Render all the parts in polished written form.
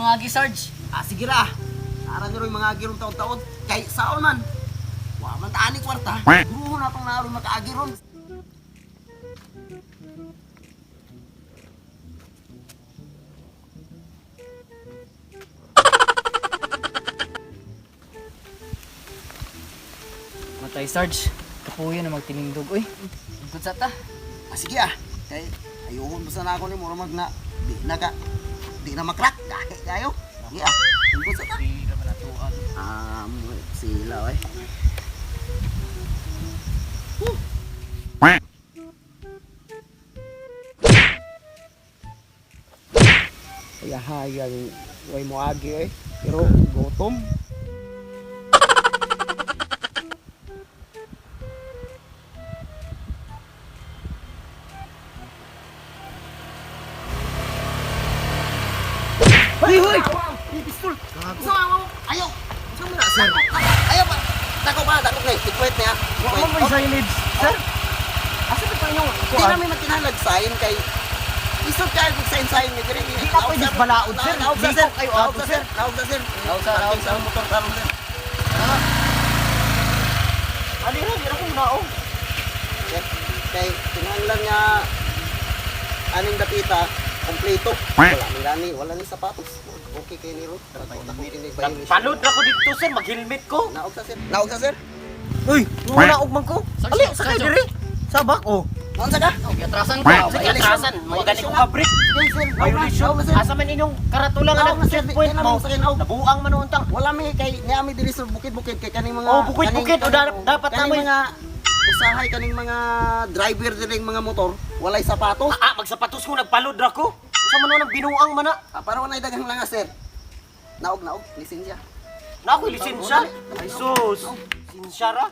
mangagi, Sarge. Ah, sige ra. Nara ni Roy mga agirong taon-taon. Kay saon man. Wa man ta ani kwarta. Gruho na tong naroon makaagiron. Matay, Sarge. Kapuyo na magtinindog, uy. Sugod sa ta. Ah, sige ah. Kay ayuhon basta na ako ni mura mag na di na ka di na makrak dahil kayo. Sige ah. Sugod sa ta. Di ra balatuan. Ah, sila oy. Kaya hayang way mo agi eh. Pero gutom. Hoy, hoy! Pistol. Sa mo? Ayaw. Sa mo na, sir? Ayaw pa. Dako ba? Dako na. Tikwet niya. Wa man may signage, sir. Asa pa inyong Di kuan? namin magkinalag sign kay Isod kayo kung sign-sign ni dire. Di na pwede balaod, sir. Naog sa Di sir. ko kayo Naog ato, sa sir. Naog sa sir. Naog sa, naog sa. Parking sa motor karon sir. Ali ra, di ra ko naog. Sir, kay kinahanglan nga aning dapita kompleto. Wala ni gani, wala ni sapatos. Okay kay ni Ruth. Palod ra ko dito, sir, mag-helmet ko. Naog sa sir. Naog sa sir. Uy, naog man ko. Sarge, Ali, sakay Sarge. diri. Sabak oh. Naon sa ka? Okay, atrasan ko. Sige, atrasan. Mga gani ko ka break. Sige, sir. Violation. Naog na, sir. Asa man inyong karatula nga Naog na, sir. nag checkpoint Di na mo. mo sakay, naog. Nabuang man noon tang. Wala mi kay niami diri sa bukid-bukid kay kaning mga Oh, bukid-bukid. O, dapat kaning namoy- mga usahay kaning mga driver diri mga motor walay sapatos. Ah, magsapatos ko nagpalod ra ko. Usa man ang binuang man na. Ah, para walay daghang lang sir. Naog naog lisensya. Na ako'y lisensya. Ay sus. Lisensya ra.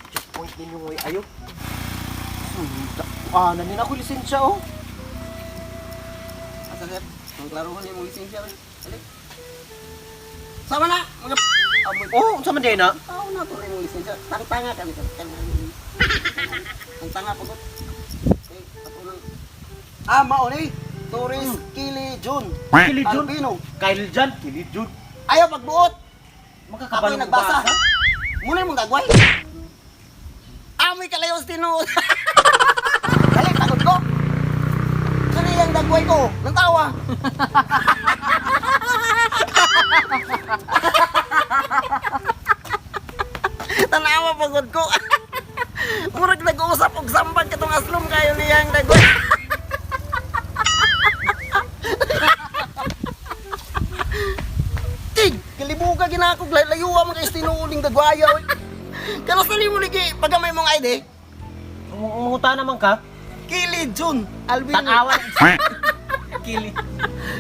Checkpoint ninyo ngoy ayo. Ah, nanin ako lisensya oh. Asa sir? Ang klarohon imong lisensya. Dali. Sama na mga amoy. Oh, unsa man day na? Tao na to imong lisensya. Tangtanga kami sir. Tangtanga po to. Okay, ato nang Ah, mao ni Torres Kili Jun. Kili Jun. Albino. Kyle Jan, Kili Jun. Ayaw pagbuot. Makakabalo Ako'y nagbasa. Muna mong dagway. Amoy kalayo sa tinuod. Dali, takot ko. Kani yung dagway ko. Nang tawa. Tanawa pagod ko. Murag nag-uusap og sambag katong aslom kayo niyang dagway. Tig, kalibuga ginakog layuwa man kay tinuod ning dagwaya oy. Kanos na nimo ligi pag may mong ID? Umuta naman ka. Kili Jun Albino. Tanawan. Kili.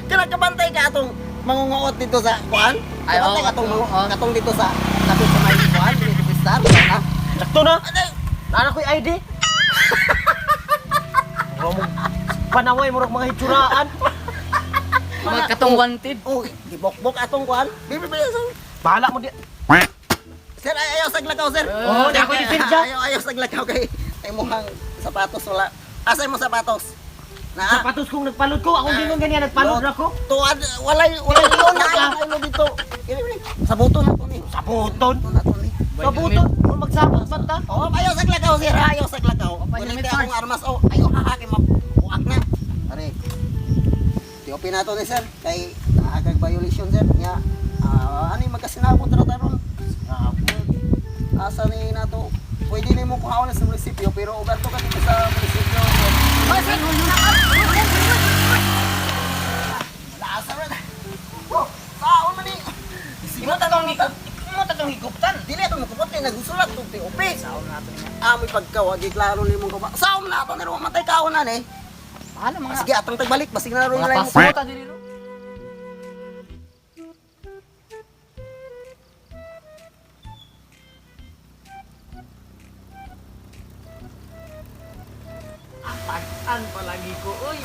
Kana kabantay ka atong mangunguot dito sa kuan? Ay, Kabantay oo, ka atong oo. katong dito sa kapit sa may kuan, dito sa star, na. Sakto na. Ano? Nana ko'y ID. Mura mong panaway, murag mga hitsuraan. Mga katong wanted. Oh, gibokbok atong kuan. Bibi bibi sir. Bahala mo di. Sir, ay, ayaw sa glakaw, sir. Oh, di ako lisensya. Ayaw, ayaw sa glakaw kay ay mukhang sapatos wala. Asa imong sapatos? Na. Sapatos kong nagpalod ko. Akong dingon ganyan, nagpalod ra ko. Tuad, walay walay leon na ay mo dito. Kini ni. Sa buto na to ni. Sa buton. Buto na to ni. Sa buton. Kung magsabot man ta. Oh, ayaw sa glakaw, sir. Ayaw sa glakaw. Opa, Kunin helmet, tayo akong Sarge. armas. Oh, ayaw ha kay mabuak na. Are. TOP na to ni sir. Kay agag violation sir. Nya, ah, ano yung magkasinabot ra taron? Asa ni nato? Pwede ni mo kuhaon sa munisipyo pero ugato ka dito sa munisipyo. Ay, sir! Wala asa ra. Oh, saon man ni? Imo tatong imo tatong higuptan. Dili ato mukupot kay nagusulat og TOP. Saon na ato ni. Amoy pagkawagi klaro ni mong kaba. Saon na ato ni matay kaon na ni. Bahala mga Sige atong tagbalik basig na ron mga lang mo. paso ta diri ro. Tagaan palagi ko, oy.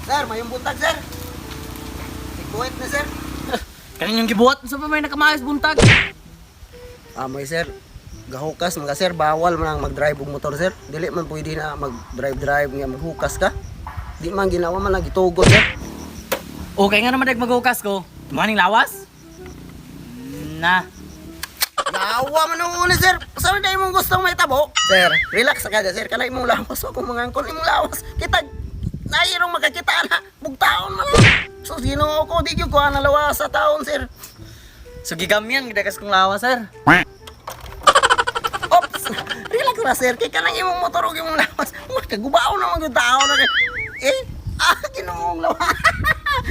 Sir, mayong buntag sir. Sikuit ni sir. Kanin yung gibuhat sa pa may nakamaayos buntag. Amoy sir. Gahukas mga sir, bawal man ang mag-drive og motor sir. Dili man pwede na mag-drive-drive nga maghukas ka. Di man ginawa man nagitugot, sir. Okay nga naman maghukas ko. Maning lawas? Na. Yawa man ang uli, sir. Saan na imong gustong may tabo? Sir, relax ka dyan, sir. Kana imong lawas. Wa kong mga angkon imong lawas. Kita, nairong makakita na. Bugtaon man lang. So, Ginoo ko, di gyud ko na lawas sa taon, sir. So gigamyan gidagas kong lawas, sir. Ops! Relax ra, sir. Kay kanang imong motor ug imong lawas. Uy, kagubaon naman gyud taon na kay. Eh, ah, Ginoong lawas.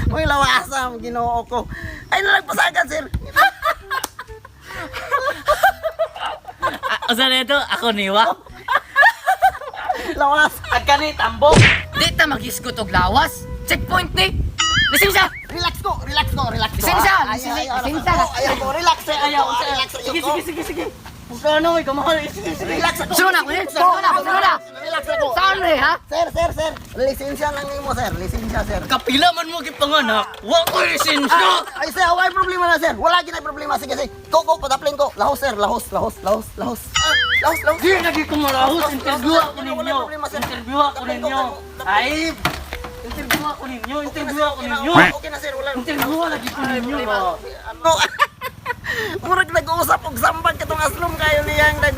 Uy, lawasa, Ginoo ko. Ay, nalagpasagan, sir. Ah, usa na ito, ako niwa. Lawas. At kani tambok. Di ta magisgot og lawas. Checkpoint ni. Lisensya. Relax ko, relax ko, relax ko. Lisensya! Ah, ay, ay, ay, Lisensya! oh, Ayaw ko, relax. Ayaw, ko, relax. Ayaw Sige, ko. sige, sige, sige. Pugkano, ikaw mahal. Sige, sige. Relax ako. Sunod na ako, eh. Sunod na, sunod na. Relax ako. Saan re, ha? Sir, sir, sir. Lisensya lang nimo, sir. Lisensya, sir. Kapila man mo gipanganak. Wa ko lisensya. Ay, sir, wala problema na, sir. Wala ginay problema. Sige, sige. Go, go, padaplin ko. Lahos, sir. Lahos, lahos, lahos, lahos. Ah, lahos, lahos. Di lagi ko malahos. Interview ako Wala ninyo. problema, sir. Interview ako Daplin ko, ninyo. daplin. Ay, interview ako ninyo. Interview ako Okay na, ninyo. okay na, sir. Wala. Interview lagi ko ninyo. Ano? Murag nag-uusap og sambag katong aslom kayo niyang nag.